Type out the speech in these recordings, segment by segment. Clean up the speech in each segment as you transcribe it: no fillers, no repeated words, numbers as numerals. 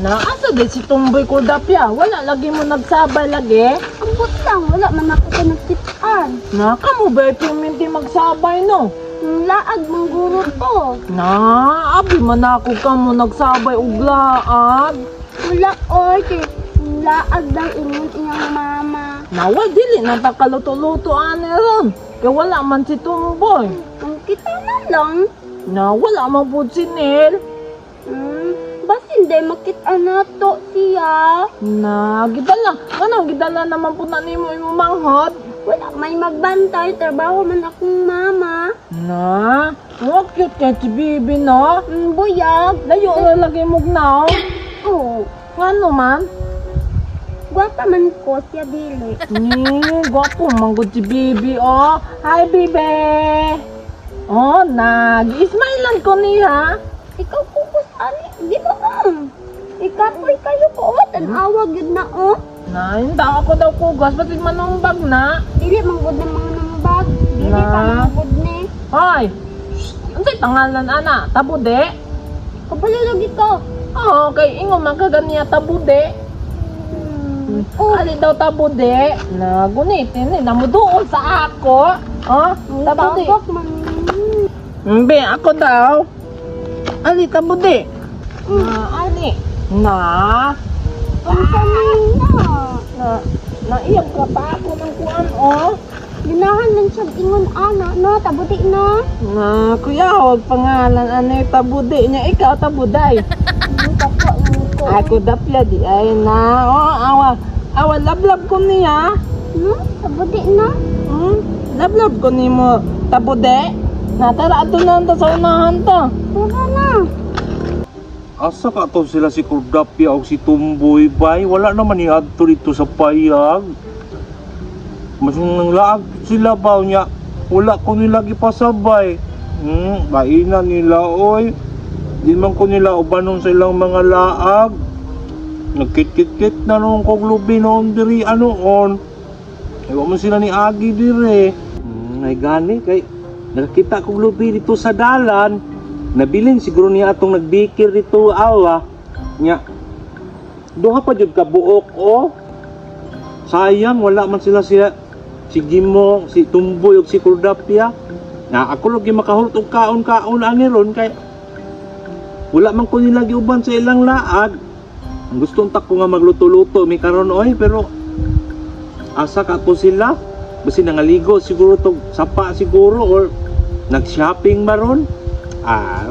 Naasa di si Tumboy Kordapia? Wala lagi mo nagsabay lagi. Ambot lang, wala man ako sa nagkitaan. Na, kamo ba piminti magsabay no? Ang laag mong guro to. Na, abi man ako kamo nagsabay og laag. Wala oy, kay ang laag daw ingon iyang mama. Nawa dili na ta kaluto-luto ani ron. Kay wala man si Tumboy. Ang kita na lang. Na, wala man pud si Neil. Basin day makita na to siya. Na, gidala. Anong gidala naman po na nimo imo manghod? Wala may magbantay, trabaho man akong mama. Na, mo cute kay si Bibi no. Buyag. Layo na lagi mugnaw. Oh, Ngano man? gwapa man ko siya dili. Ni, gwapo manggod si Bibi, oh. Hi, Bibi! Oh, nag-ismailan ko niya. Ikaw kukus ani, di ba ang? Ikapoy kayo ko, oh, tan-awa gyud na oh. Na, hindi ako daw kugas, ba't manumbag na? Dili man gud ng mga nambag. Dili pa Na. man gud ni. Hoy! Unsay pangalan, ana? Tabude? Kabalo lagi ko. Oo, kay ingon man kaganiya tabude. Oh, Ali daw tabude. Na, gunitin eh, namuduol sa ako. Oh, tabude. tabok man. Mbe, ako daw. Ali, tabude. Na, ali. Na, Ang na. Na, naiyak ka pa ako ng kuan, oh. Ginahan lang siya ingon ana, no, tabuti na. Na, kuya, huwag pangalan. Ano yung tabude niya? Ikaw, tabuday. Tako ko. Ako dapla di ay na. Oh, awa. Awa, lablab ko niya. No, tabuti na. Lablab ko nimo tabude. Na, tara, ato na ta sa unahan ta. Tara na. Asa ka to sila si Kordapia o si Tumboy bay? Wala naman ni adto dito sa payag. Mas nang laag sila ba niya? Wala ko nila gipasabay. Baina nila oy. Di man ko nila ubanon sa ilang mga laag. Nagkit-kit-kit na noon kog lubi noon diri ano on. Ewan mo sila ni Agi dire. Ay gani kay nakakita kog lubi dito sa dalan. Nabilin siguro niya atong nagbikir dito awa. Nya. Duha pa jud ka buok o. Sayang wala man sila sila si Gimo, si Tumboy ug si Kordapia. Na ako lagi makahulot og kaon-kaon ani ron kay wala man ko nila giuban sa ilang laag. Ang gusto unta ko nga magluto-luto mi karon oy, pero asa ka to sila? Basi nangaligo siguro to sapa siguro or nag-shopping maron. Ah,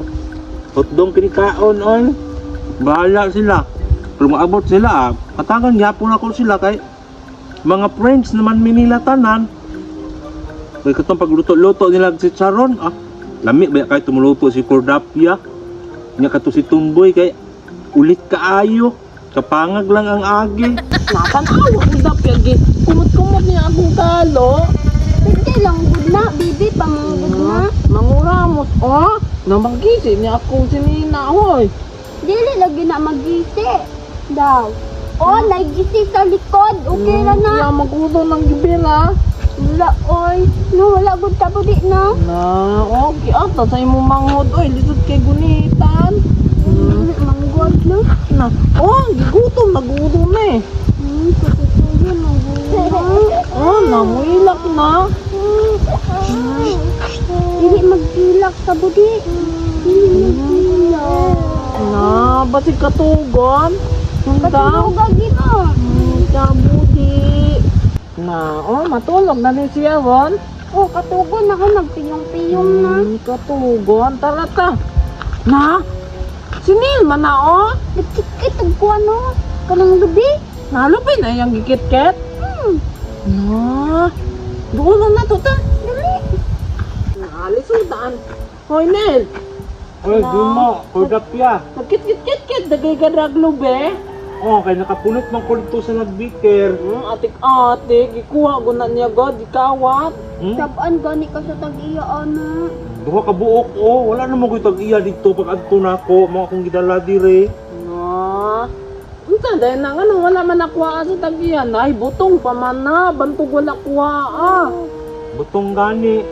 hotdog kini kaon oy. Bahala sila. Pero maabot sila ah. Patagan gyapon ako sila kay mga friends naman mi nila tanan. Kay katong pagluto-luto nila si Charon ah. Lami ba kay tumuluto si Cordapia? Nya kato si Tumboy kay ulit kaayo. Kapangag lang ang agi. Natanawa ko dapya gi. Kumot-kumot niya akong kalo. Pwede lang gud na, bibi pa man gud na. Manguramos, oh. Namangkisi niya akong sinina, hoy. Dili lagi na magisi. Daw. Oh, naigisi sa likod. Okay ra na. Kaya magulo ng gibila. Wala oy. No, wala gud tabuti na. Na, okay. Ata sa imong manghod, oy. Lisod kay gunitan. Manggod no. Na, oh, gigutom, nagulo na eh. Tututuyo manggod. Oh, namuilak na. Dili magilak sa budi. Dili magilak. Na, basig katugon. Hunda. Patulog mo. Kabudi. Na, oh, matulog na ni siya, Ron. Oh, katugon ako nagpiyong-piyong na. Katugon, tara ta. Na, si Neil man na, oh. Nagkikit og kuan no. Kanang lubi. Nalupin na yung gikit-kit. Na, doon na to, ta. Dali. Naalisudan. Hoy, Neil. Oy, Gimo, Cordapia. Nagkit-kit-kit-kit, dagay ka raglobe. Oh, kay nakapunot man ko dito sa nagbiker. Atik-atik, ikuha ko na niya god, ikawat. Sabaan gani ka sa tag-iya ana. Duha ka buok oh, wala na mo ko'y tag-iya dito pag adto nako, mga akong gidala dire. Na, unsa dahil na nga wala man nakuha sa tagiyan. Ay, butong pa man na, bantog wala kuha ah. Butong gani.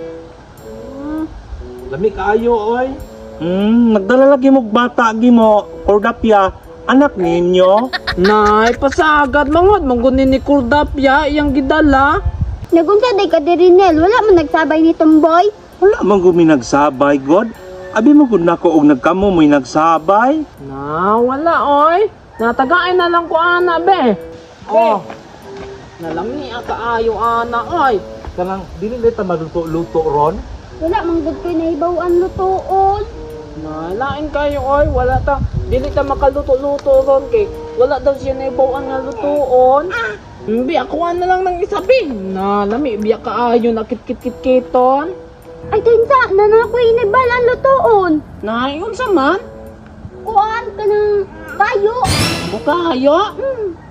Lami kaayo oy. Nagdala lagi mo bata gimo, Cordapia. Anak ninyo? Nay, pasagad mangod manggod ni Kordapya iyang gidala. Nagunsa day ka diri, Nel. Wala man nagsabay ni Tomboy. Wala man gumi nagsabay, God. Abi mo gud nako og nagkamo mo'y nagsabay. Na, wala oy. Natagain na lang ko ana be. Oh. Nalami ang kaayo ana oy. Kanang dili ta magluto-luto ron. Wala man gud ko'y nahibaw-an lutoon. Na, lain kayo oy, wala ta dili ta makaluto-luto ron kay wala daw siya naibawan nga lutoon. Bi, ako na lang ng isa bi. Na, lami biya kaayo na kit-kit-kit-kiton. Ay, kinsa, na ako'y inibalan lutoon. Na, unsa man? Kuan ka ng kayo. Bukayo?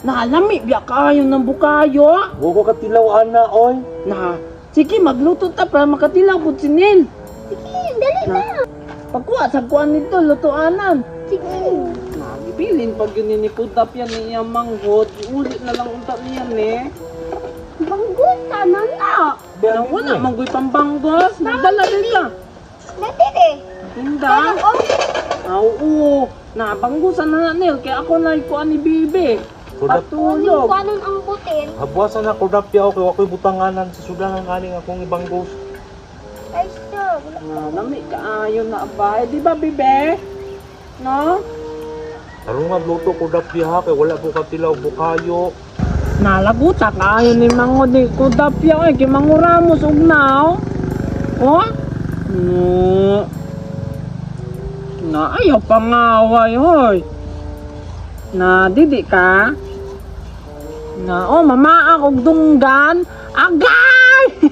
Na, lami biya kaayo ng bukayo. Wa ko katilaw ana oy. Na, sige magluto ta para makatilaw pud si Neil. Sige, dali na. Pagkuha sa kuan nito, lutoanan. Sige. Nagibilin pag yun ni Kudap yan niya manghod, ulit na lang unta niya ni. Banggot, sana na. Na wala manggoy pambanggos, nagdala din ka. Natiri. Hinda. Oh, Ah, oo. Nabanggusan na na Neil, kaya ako na ikuan ni Bibi. Kudap, Patulog. kuanon ang butin. habwasan na kudapya kay wa ko'y butanganan sa sudanan aning akong ibanggos. Ay, sir. Wala. Na, lami kaayo na abay. Di ba, Bibi? No? Aron nga luto kudapya ha kay wala ko katilaw bukayo. Nalaguta kaayo ni Mango di Kudap yan, eh, kay Mango Ramos ug now. Oh? No. Na ayaw pangaway, hoy. Na didi ka? Na oh mama og dunggan. Agay!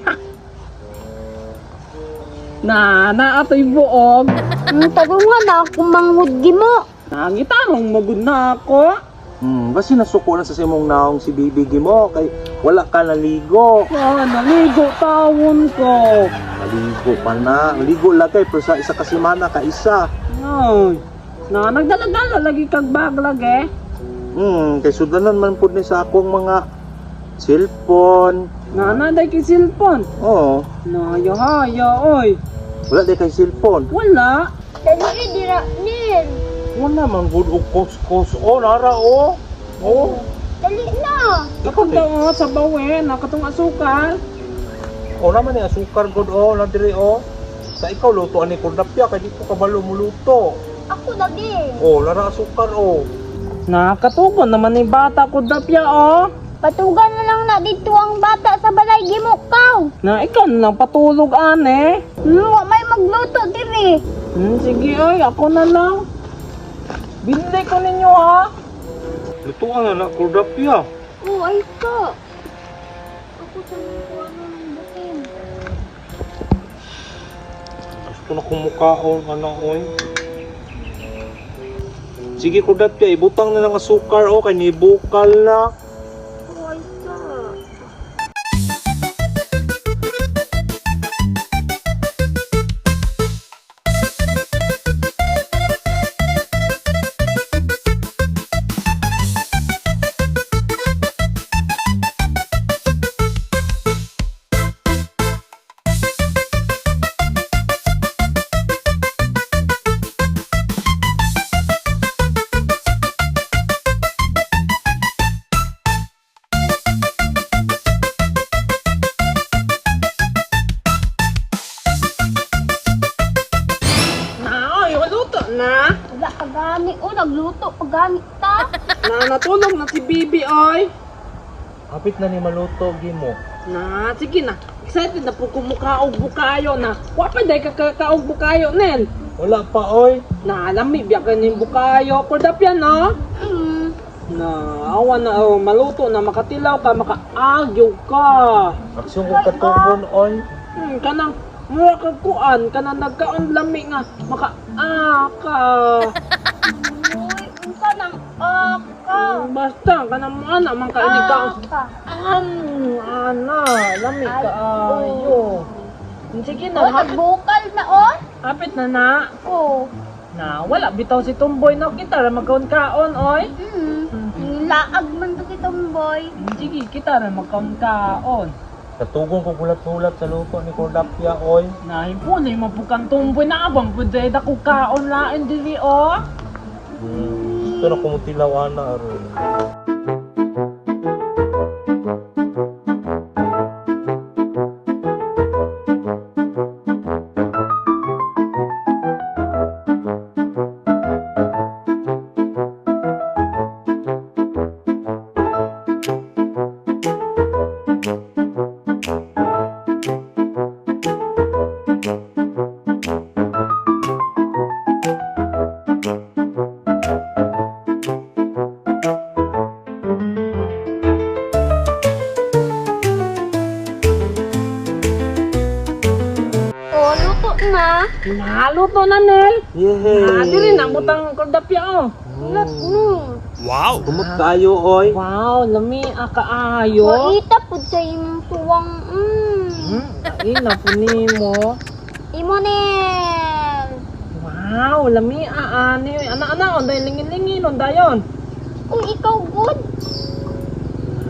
Na naatoy buog. Tarungan na ako manghud gimo. Nangitarong magud na ako. Basi nasuko na sa simong naong si Bibi mo kay wala ka naligo. Ah, naligo tawon ko. Naligo pa na. Naligo lang kay pero sa isa ka semana ka isa. Ay, na nagdala-dala lagi kag bag lagi. Kay sudanan man pud ni sa akong mga cellphone. Na naday kay cellphone. Oo, Na haya oy. wala di kay cellphone. Wala. Dali, dira, Nel. Wala man gud og kos-kos. Oh, nara oh. Oh. Dali na. Ako daw oh, sa bawe na katong asukal. Oh, naman ni asukar gud oh, na diri oh. Sa ikaw luto ani kordapya kay di ko kabalo muluto. Ako lagi. Oh, nara asukar oh. Nakatugon naman ni bata ko dapya oh. Patugan na lang na dito ang bata sa balay gimo kaw. Na ikaw na lang patulog ane. Wa may magluto diri. Sige oy, ako na lang. Binili ko ninyo ha. Lutuan na na kordapya. Oh, ay ka. Ako sa kuano ng butin. Gusto na kumukaon ano oy. Sige kordapya, ibutang na lang asukar oh kay nibukal na. Oh, ay ka. Na oy, luto na. Wala ka gani. Oh, nagluto pa gani ta. Na natulog na si Bibi oy. Hapit na ni maluto gimo. Na, sige na. Excited na po kumukaog bukayo na. Wa pa day kakakaog bukayo, Nel. Wala pa oy. Na, lami, biya ka ning bukayo. Kordap yan, no? Na, awa na, oh, maluto na, makatilaw ka, makaagyo ka. Aksyon ko katugon oy. Kanang, mura ka kuan, kanang nagkaon lami nga, makaaka. Uy, unsa nang aka. Basta, kanang mo ana, man kainig ka. Aka. Ana, lami ka ayo. Sige na, Oh, hapit, nagbukal na oh. hapit na na. Oh. Na, wala bitaw si Tumboy na kita ra magkaon-kaon oy. Laag man to si Tomboy. Sige, kita ra magkaon-kaon. Katugon ko gulat-gulat sa luto ni Kordapya oy. Nahimpunay mo po kang Tumboy na abang pud dako kaon lain diri oh. Dito na kumutilaw ana aron. Oh, luto na. Naluto na, Nel. Yay! Ah, diri na butang kordapya oh. Ulat no. Kumot kayo oy. Wow, lami kaayo. Waita pud sa imong tuwang. Ina po nimo. Imo Nel. Wow, lami aani. Ana-ana on dahil lingin-lingin on dayon. Kung ikaw good,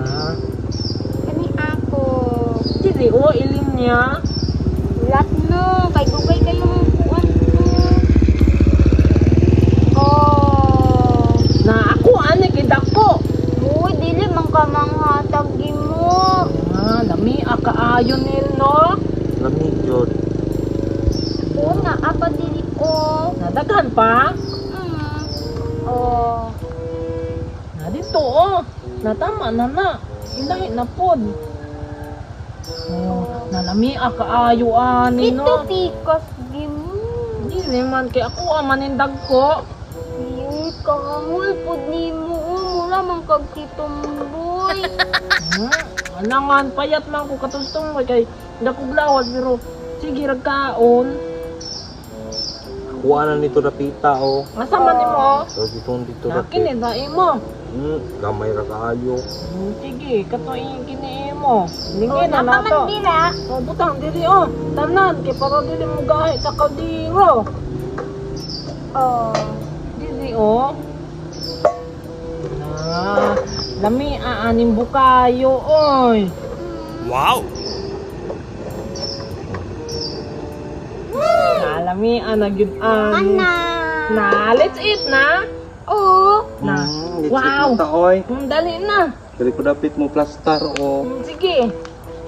Ah, kani ako. dili oh ilin niya. Ulat no, kay dugay kayong kuan no. Oh. Na ako ani kay dako. Uy, dili man ka manghatag mo. Ah, lami kaayo nil no. Lami jud. O na apa dili ko. Nadaghan pa. Oh. Na dito oh. Natama na na. Ilahi na pod. Oh, nalami kaayo ani Dito no. pikas gimo. Dili man kay ako ang manindag ko. Uy, kahamul pud nimo. Mura man kag si Tumboy. Alangan payat man ko katustong kay dakog lawas pero sige rag kaon. Kuha na nito dapita oh. Asa man nimo? So dito dito Nakin eh dapit. dai mo. Gamay ra kaayo. Sige, kato kini mo. Oh, Lingin na napa man nato. dira. Oh, butang diri oh. Tanan kay para dili mo gahi sa kaldero. Oh. Diri oh. Na, lami aaning bukayo oy. Wow! Na, lami ana gyud ani. Ana. Na, let's eat na. Oh. Na. Let's Wow. eat na ta, oy. Dali na. Dili ko dapit mo plaster oh. Sige.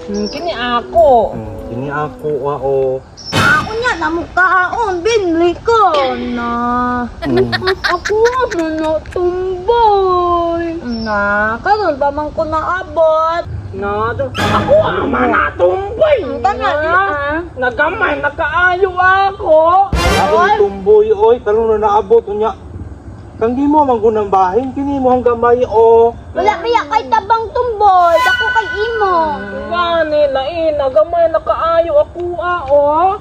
Kini ako. Kini ako ah oh. Ako niya namukaon binli ko na. Mas ako na tumboy. Na, Karon pa man ko naabot. na, ako ang manatumbay. Tama, di ah. Nagamay, nakaayo ako. Ako ni Tumboy oy, karon na naabot unya. Kang di mo man gunang bahin kini mo ang gamay oh. Wala kaya kay tabang tumboy. Dako kay imo. Gani, lain, nagamay, nakaayo ako ah, oh.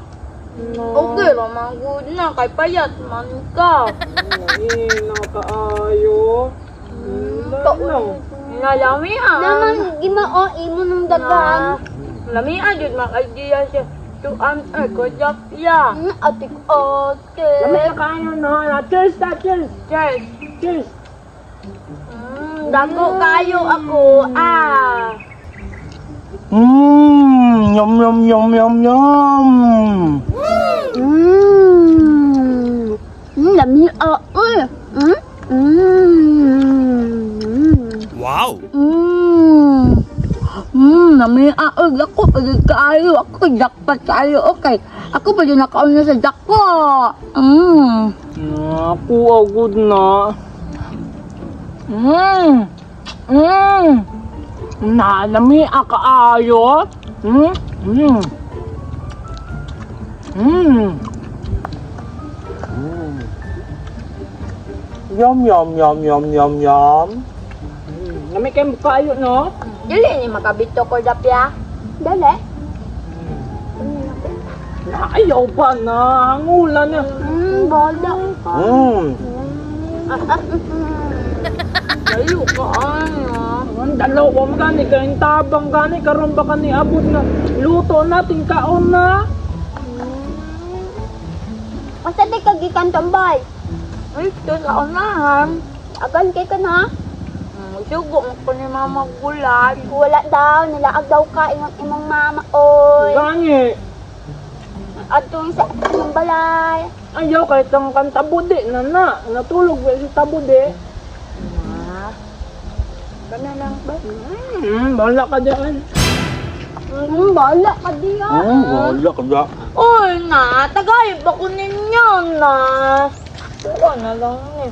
Okay ra man good na kay payat man ka. Lain, nakaayo. Kaon. Nalami ah. Naman gimao imo nung dagan. Lami ah, jud mak-idea siya. Tuan ay ko ya. Atik ate. Lamay nakaayo na. Cheers ta, cheers. Cheers. Cheers. Dako kayo ako ah. Yum yum yum yum yum. Lami ah. Uy. Wow! Lami ah. Uy, dako pa jud kaayo. Ako jackpot kaayo. Okay. Ako pa jud nakaon na sa dako. Ako, agod na. Nalami akaayo. Yum yum yum yum yum yum. Lami kayo kaayo, no? Dili ni makabito ko dapya. Dali. Naayaw pa na. Hangulan na. Bola. Layo ka ano. Ang dalawa mo gani kayong tabang gani karon ba kani abot nga luto natin kaon na. Asa di ka gikan tambay? Uy, ito sa unahan. Agan kay ka na. Sugo ko ni mama gulat. Wala daw, nilaag daw ka imong imong mama oy. Gani. Adto sa imong balay. Ayaw kay tang kan tabudi na na. Natulog ba si tabudi? Kana lang ba? Wala ka dyan. Bahala ka diya. Wala ka da. Uy, na, tagay pa ko ninyo na. Kuha na lang eh.